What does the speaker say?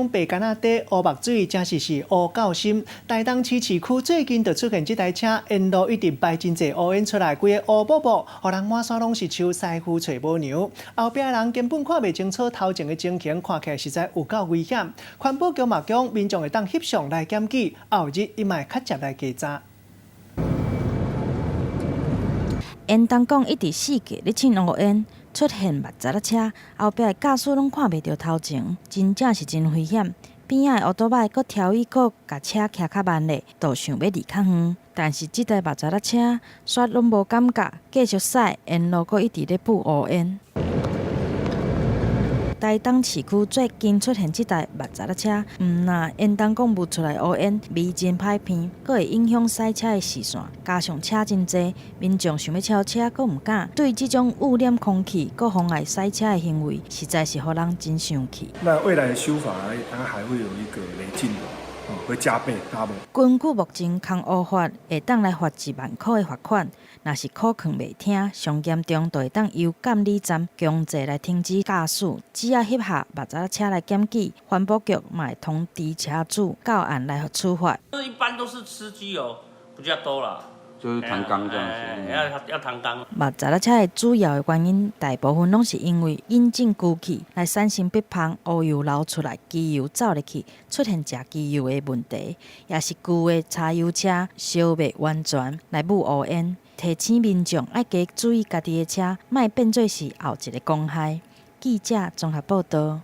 白干仔底烏目水，真是是烏夠心。台東市市區最近就出現這台車，沿路一直排真濟烏煙出來，規个烏薄薄，予人滿山攏是像師傅揣無娘。後壁人根本看袂清楚頭前的情形，看起來實在有夠危險。環保局嘛講，民眾會當翕相來檢舉，後日伊嘛會較捷來稽查。沿東港一直四界咧凊烏煙，出現密閘仔車，後壁的駕駛攏看袂著頭前，真正是真危險。邊仔的歐多擺閣調椅閣共車騎較慢咧，就想欲離較遠。但是這台密閘仔車煞攏無感覺，繼續駛，沿路閣一直咧布烏煙。台東市區最近出現這台密閘仔車，毋但沿東港霧出來烏煙味真歹鼻，閣會影響駛車的視線，加上車真濟，民眾想欲超車閣毋敢，對這種污染空氣、閣妨礙駛車的行為，實在是予人真生氣。那未來的修法，它還會有一個累進的，會加倍 double。根據目前空污法，會當來罰1萬箍的罰款，若是苦勸袂聽，上嚴重就會當由監理站強制來停止駕駛。只要翕下密閘車來檢舉，環保局嘛會通知車主到案來處罰。一般都是吃機油比較多啦，就是彈缸這樣子，要彈缸。密閘仔車的主要的原因，大部分攏是因為引擎機器來產生逼芳，烏油流出來，機油走入去，出現食機油的問題，也是舊的柴油車燒袂完全來霧烏煙。提醒民眾愛加注意家己的車，莫變做是後一个公害。記者綜合報導。